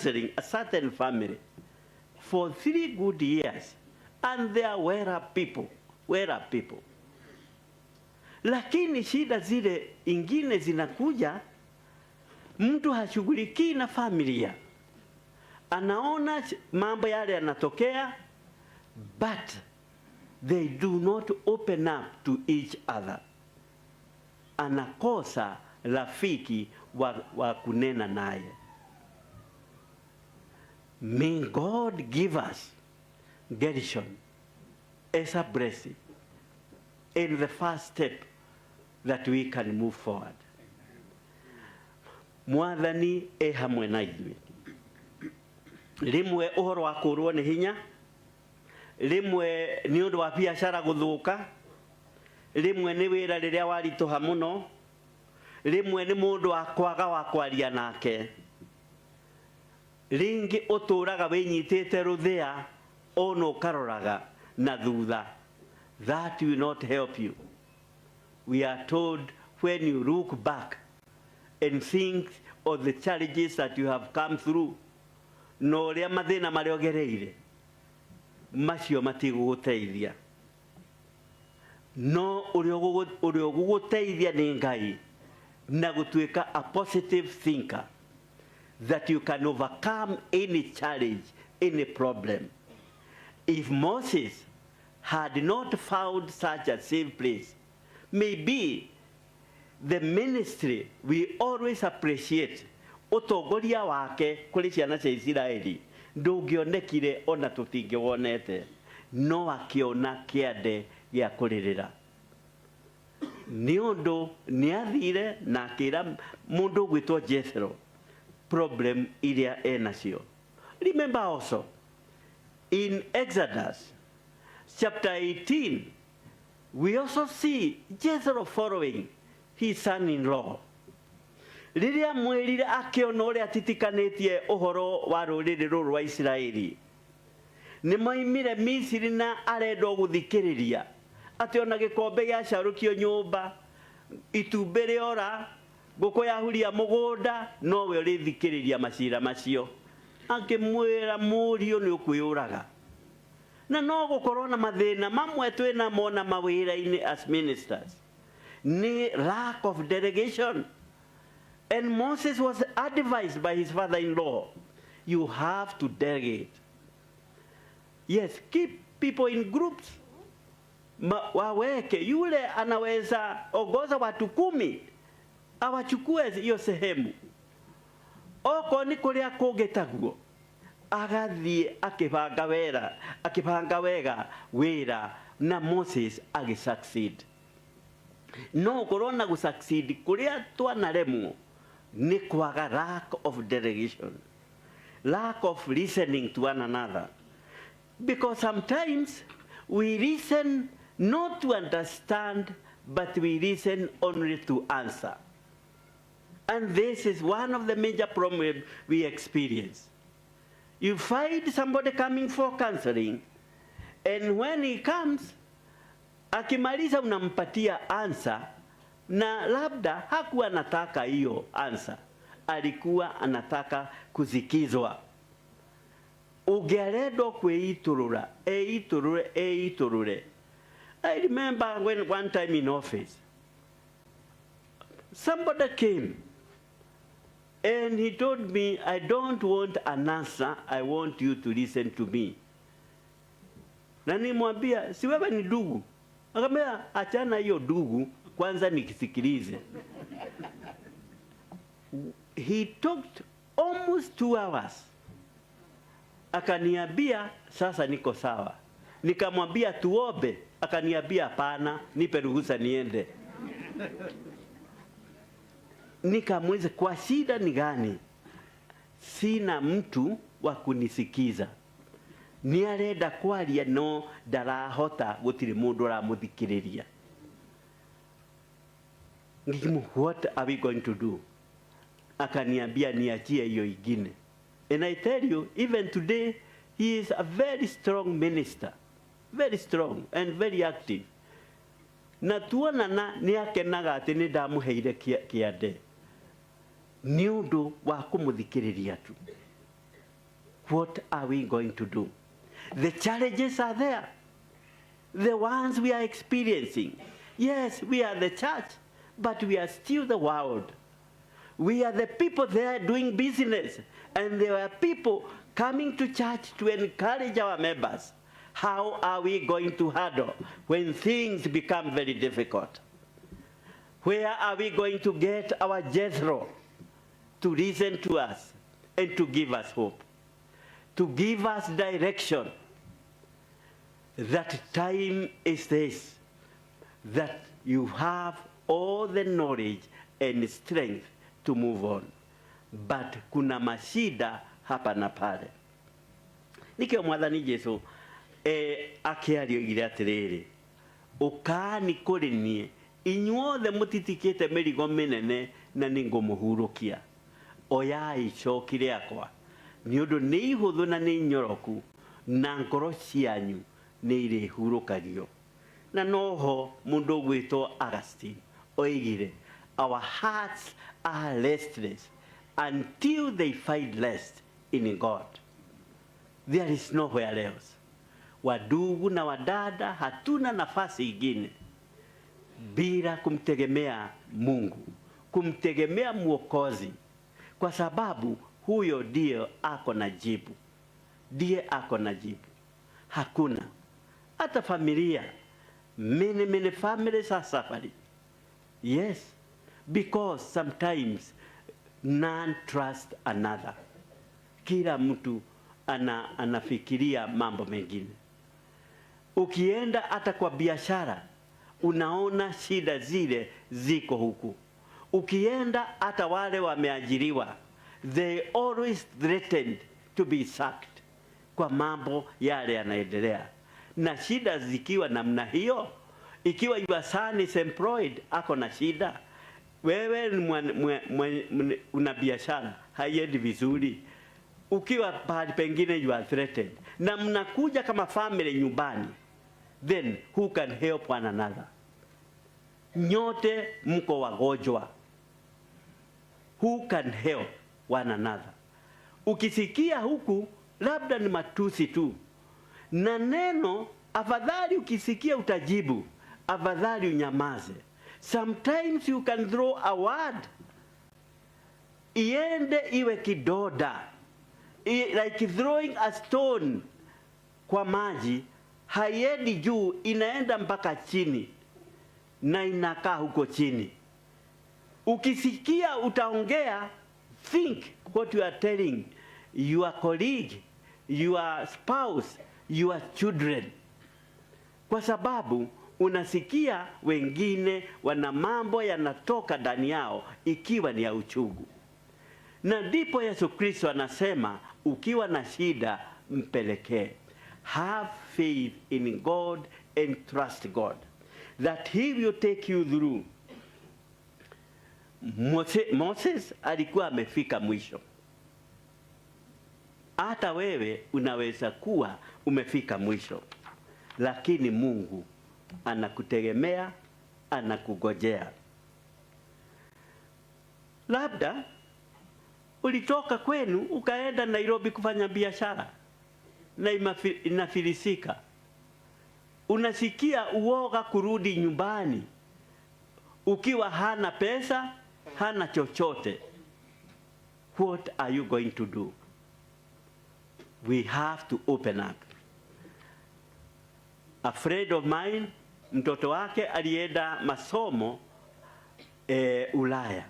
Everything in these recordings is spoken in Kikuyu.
Counseling a certain family for 3 good years, and they are well people, well people. Lakini shida zile ingine zinakuja, mtu hashughulikii na familia, anaona mambo yale yanatokea, but they do not open up to each other. Anakosa rafiki wa kunena naye. May God give us Gershon as a blessing in the first step that we can move forward. Mwathani e hamwe na ithuĩ. Rĩmwe ũhoro wa kũrwo nĩ hinya, rĩmwe nĩ ũndũ wa biacara gũthũka, rĩmwe nĩ wĩra rĩrĩa waritũha mũno, rĩmwe nĩ mũndũ wa kwaga wa kwaria nake, rĩngĩ ũtũraga wĩnyitĩte rũthĩa ona ũkaroraga na thutha. That will not help you. We are told, when you look back and think of the challenges that you have come through, na ũrĩa mathĩna marĩa ũgereire macio matigũgũteithia, no ũrĩa ũgũgũteithia nĩ Ngai na gũtuĩka a positive thinker that you can overcome any challenge, any problem. If Moses had not found such a safe place, maybe the ministry we always appreciate, ũtongoria wake kũrĩ ciana cia Isiraeli, ndũngĩonekire ona tũtingĩwonete, no akĩona kĩande gĩa kũrĩrĩra nĩ ũndũ nĩ athire na akĩra mũndũ ũgwĩtwo Jethro problem iria enacio. Remember also, in Exodus chapter 18, we also see Jethro following his son-in-law. Rĩrĩa mwĩrire akĩona ũrĩa atitikanĩtie ũhoro wa rũrĩrĩ rũrũ rwa Isiraeli nĩ moimire Misiri na arenda gũthikĩrĩria atĩ ona gĩkombe gĩacarũkio nyũmba, itumbĩ rĩora, ngũkũ yahuria mũgũnda, nowe ũrĩthikĩrĩria macira macio. Akĩmwĩra, mũriũ, nĩ ũkwĩyũraga na no gũkorwo na mathĩna mamwe twĩnamo na mawĩra-inĩ as ministers nĩ lack of delegation. And Moses was advised by his father-in-law, "You have to delegate. Yes, keep people in groups. Waweke yule anaweza ongoza watu 10, awachukue hiyo sehemu." Okorwo nĩ kũrĩa kũngĩ taguo agathiĩ akĩbanga wera, akĩbanga wega wĩra, na Moses agĩ succeed. No ũkorwo na gũ succeed kũrĩa twanaremwo nĩ kwaga lack of delegation, lack of listening to one another, because sometimes we listen not to understand, but we listen only to answer. And this is one of the major problems we experience. You find somebody coming for counseling, and when he comes, akimaliza unampatia answer, na labda hakuwa anataka hiyo answer, alikuwa anataka kusikizwa. Ũngĩarendwo kwĩitũrũra, eitũrũre, eitũrũre. I remember when one time in office, somebody came and he told me, "I don't want an answer, I want you to listen to me." Na nimwambia, "Si wewe ni ndugu?" Akamwambia, "Achana hiyo ndugu, kwanza nikisikilize." He talked almost 2 hours. Akaniambia, "Sasa niko sawa." Nikamwambia, "Tuombe." Akaniambia, "Hapana, nipe ruhusa niende." Nikamuuliza, "Kwa shida ni gani?" "Sina mtu wa kunisikiza." Nĩ arenda kwaria no ndarahota, gũtirĩ mũndũ ũramũthikĩrĩria. Ngimu, "What are we going to do?" Akaniambia, "Niachie hiyo ingine." And I tell you, even today he is a very strong minister, very strong and very active, na tuonana nĩ akenaga atĩ nĩ ndamũheire kĩande nĩ ũndũ wa kũmũthikĩrĩria tu. What are we going to do? The challenges are there, the ones we are experiencing. Yes, we are the church, but we are still the world. We are the people there doing business, and there are people coming to church to encourage our members. How are we going to handle when things become very difficult? Where are we going to get our Jethro to listen to us and to give us hope, to give us direction? That time is this, that you have all the knowledge and strength to move on. But kuna mashida hapa na pale. Nikio Mwathani Jesu akĩaria oigire atĩrĩrĩ, ũkani kũrĩ niĩ inyuothe mũtitikĩte mĩrigo mĩnene na nĩngũmũhurũkia. Oyai icoki rĩakwa, nĩ ũndũ nĩ ihũthũ na nĩ nyoroku, na ngoro cianyu nĩ irĩhurũkagio. Na noho mũndũ ũgwĩtwo Augustine oigire, "Our hearts are restless until they find rest in God. There is nowhere else." Wadugu na wadada, hatuna nafasi ingine bila kumtegemea Mungu, kumtegemea Mwokozi, kwa sababu huyo ndiye ako na jibu, ndiye ako na jibu. Hakuna hata familia, many, many families are suffering. Yes, because sometimes none trust another. Kila mtu anafikiria mambo mengine. Ukienda hata kwa biashara, unaona shida zile ziko huku. Ukienda hata wale wameajiriwa, they always threatened to be sacked kwa mambo yale yanaendelea. Na shida zikiwa namna hiyo, ikiwa your son is employed, ako na shida, wewe ni una biashara haiendi vizuri, ukiwa pahali pengine you are threatened, na mnakuja kama family nyumbani, then who can help one another? Nyote mko wagonjwa, who can help one another? Ukisikia huku labda ni matusi tu na neno, afadhali ukisikia utajibu, afadhali unyamaze. Sometimes you can throw a word iende iwe kidonda, like throwing a stone kwa maji, haiendi juu, inaenda mpaka chini na inakaa huko chini. Ukisikia utaongea, think what you are telling your colleague, your spouse, your children, kwa sababu unasikia wengine wana mambo yanatoka ndani yao ikiwa ni ya uchungu. Na ndipo Yesu Kristo anasema, ukiwa na shida mpelekee. Have faith in God and trust God that he will take you through. Moses alikuwa amefika mwisho. Hata wewe unaweza kuwa umefika mwisho, lakini Mungu anakutegemea, anakugojea. Labda ulitoka kwenu ukaenda Nairobi kufanya biashara na inafilisika. Unasikia uoga kurudi nyumbani ukiwa hana pesa, hana chochote. What are you going to do? We have to open up. A friend of mine, mtoto wake alienda masomo Ulaya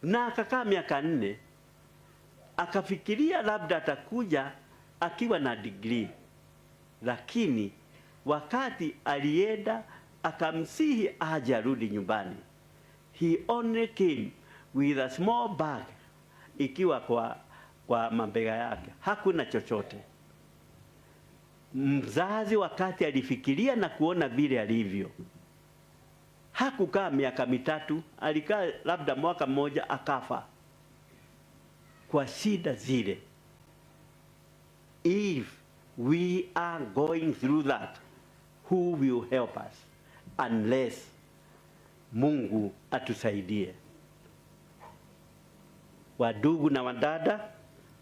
na akakaa miaka 4, akafikiria labda atakuja akiwa na degree, lakini wakati alienda akamsihi aje arudi nyumbani, he only came with a small bag ikiwa kwa mabega yake, hakuna chochote. Mzazi wakati alifikiria na kuona vile alivyo, hakukaa miaka 3, alikaa labda mwaka mmoja akafa kwa shida zile. If we are going through that, who will help us unless Mungu atusaidie? Wadugu na wadada,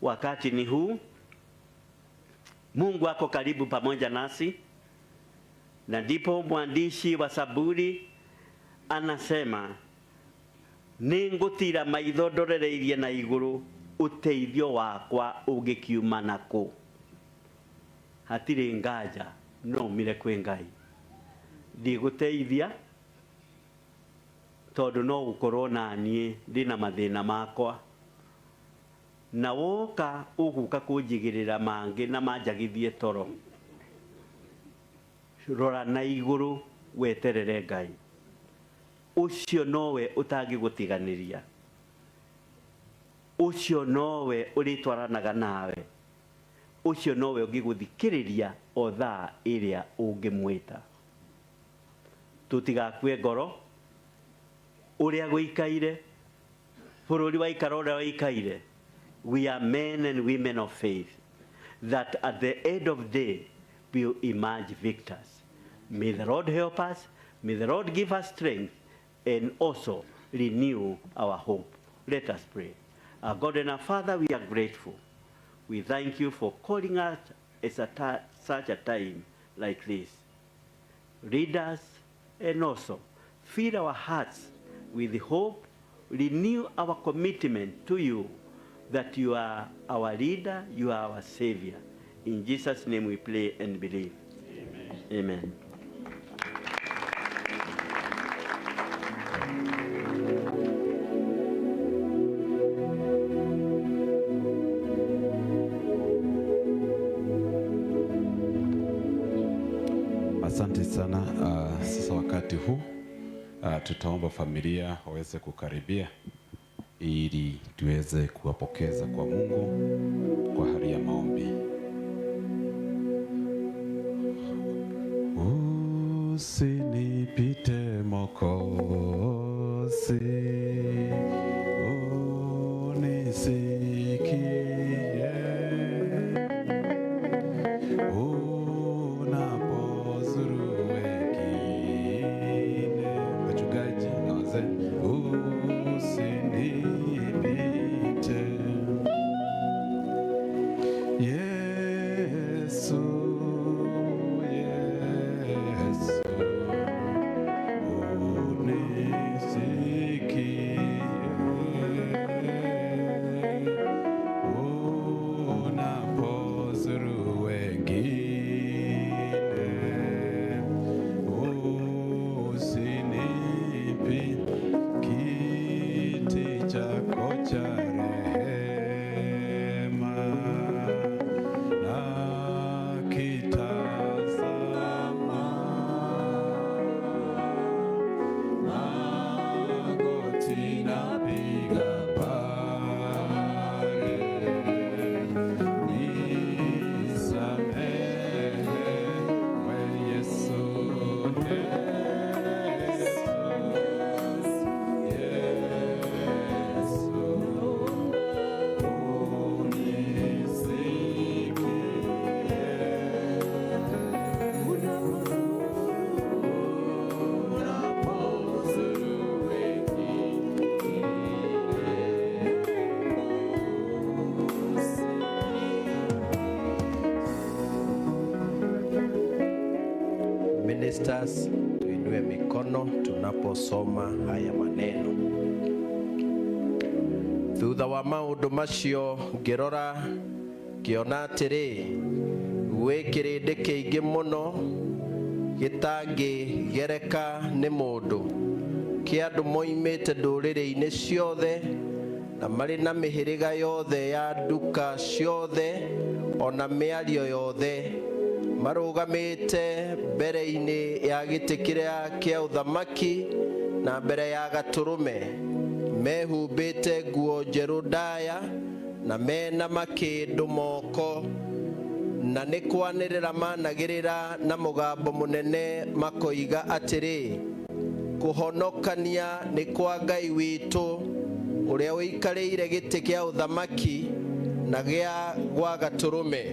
Wakati ni huu, Mungu ako karibu pamoja nasi, na ndipo mwandishi wa Zaburi anasema, nĩngũtira maitho ndorereirie na igũrũ, ũteithio wakwa ũngĩkiuma nakũ? Hatirĩ nganja no umire kwĩ Ngai. Ndigũteithia tondũ no gũkorwo na niĩ ndĩna mathĩna makwa, na woka ũgũka kũnjigĩrĩra mangĩ na manjagithie toro. Rora na igũrũ weterere Ngai, ũcio nowe ũtangĩgũtiganĩria, ũcio nowe ũrĩtwaranaga nawe, ũcio nowe ũngĩgũthikĩrĩria o thaa ĩrĩa ũngĩmwĩta. Tũtigakue ngoro ũrĩa gũikaire, bũrũri waikara ũrĩa waikaire. We are men and women of faith that at the end of day will emerge victors. May the Lord help us, may the Lord give us strength, and also renew our hope. Let us pray. Our God and our Father, we are grateful. We thank you for calling us at such a time like this. Lead us and also fill our hearts with hope, renew our commitment to you, that you are our leader, you are our Savior. In Jesus' name we pray and believe. Amen. Amen. Asante sana. Sasa wakati huu tutaomba familia waweze kukaribia ili tuweze kuwapokeza kwa Mungu kwa hali ya maombi. Usinipite Mwokozi, unisikie unapozuru wengine. Wachungaji na wazee, usinipite Yesu, Yesu, unisikie unapozuru wengine, usinipi kiti chako cha rehema na kitazama magoti napiga pale, nisamehewe Yesu, Yesu, Yesu, unisikie unapozuru wengine. Ministers, tuinue mikono tunaposoma haya maneno. Thutha wa maũndũ macio ngĩrora ngĩona atĩrĩ, gwĩ kĩrĩndĩ kĩingĩ mũno gĩtangĩgereka nĩ mũndũ, kĩa andũ moimĩte ndũrĩrĩ-inĩ ciothe na marĩ na mĩhĩrĩga yothe ya nduka ciothe ona mĩario yothe, marũgamĩte mbere-inĩ ya gĩtĩ kĩrĩa kĩa ũthamaki na mbere ya Gatũrũme, mehumbĩte nguo njerũ ndaya na mena makĩndũ moko, na nĩ kwanĩrĩra managĩrĩra na mũgambo mũnene makoiga atĩrĩ, kũhonokania nĩ kwa Ngai witũ ũrĩa ũikarĩire gĩtĩ kĩa ũthamaki na gĩa gwa Gatũrũme.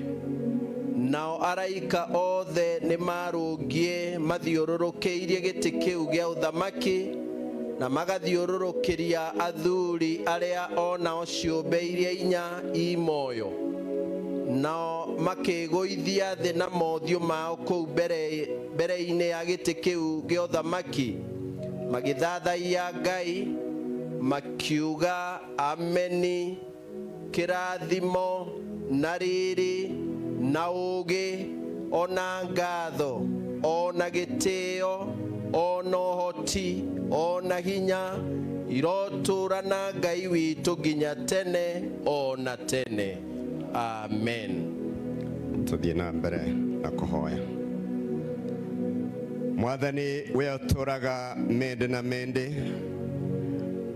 Nao araika othe nĩ marũngiĩ mathiũrũrũkĩirie gĩtĩ kĩu gĩa ũthamaki Na magathiũrũrũkĩria athuri arĩa o nao ciũmbe iria inya i muoyo, nao makĩgũithia thĩ na mothiũ mao kũu mbere-inĩ ya gĩtĩ kĩu gĩa ũthamaki, magĩthathaiya Ngai makiuga, "Ameni, kĩrathimo na riri na ũũgĩ ona ngatho ona gĩtĩo ona ũhoti ona hinya irotũra na Ngai witũ nginya tene ona tene. Amen." Tuthiĩ na mbere na kũhoya. Mwathani, we ũtũraga mĩndĩ na mĩndĩ,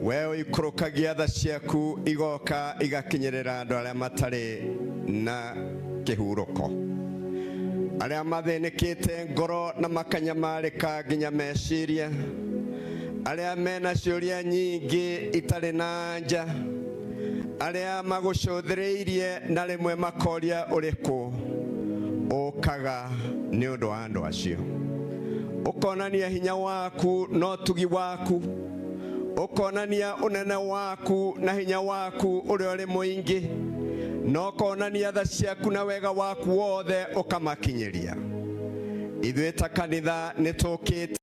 we ũikũrũkagia tha ciaku igoka igakinyĩrĩra andũ arĩa matarĩ na kĩhurũko, arĩa mathĩnĩkĩte ngoro na makanyamarĩka nginya meciria, arĩa mena ciũria nyingĩ itarĩ na anja, arĩa magũcũthĩrĩirie na rĩmwe makoria ũrĩkũ ũkaga nĩ ũndũ wa andũ acio, ũkonania hinya waku na ũtugi waku, ũkonania ũnene waku na hinya waku ũrĩa ũrĩ mũingĩ, na ũkonania tha ciaku na wega waku wothe ũkamakinyĩria. Ithuĩ ta kanitha nĩ tũkĩte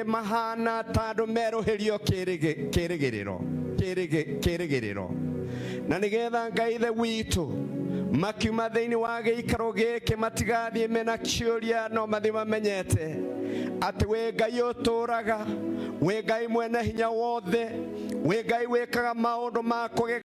mahana ta andũ merũhĩrio kĩrĩgĩrĩro kĩrĩgĩrĩro, na nĩgetha Ngai Ithe witũ makiuma thĩinĩ wa gĩikaro gĩkĩ matigathiĩ mena kĩũria, no mathiĩ mamenyete atĩ wĩ Ngai ũtũraga, wĩ Ngai mwene hinya wothe, wĩ Ngai wĩkaga maũndũ ma kũgegania.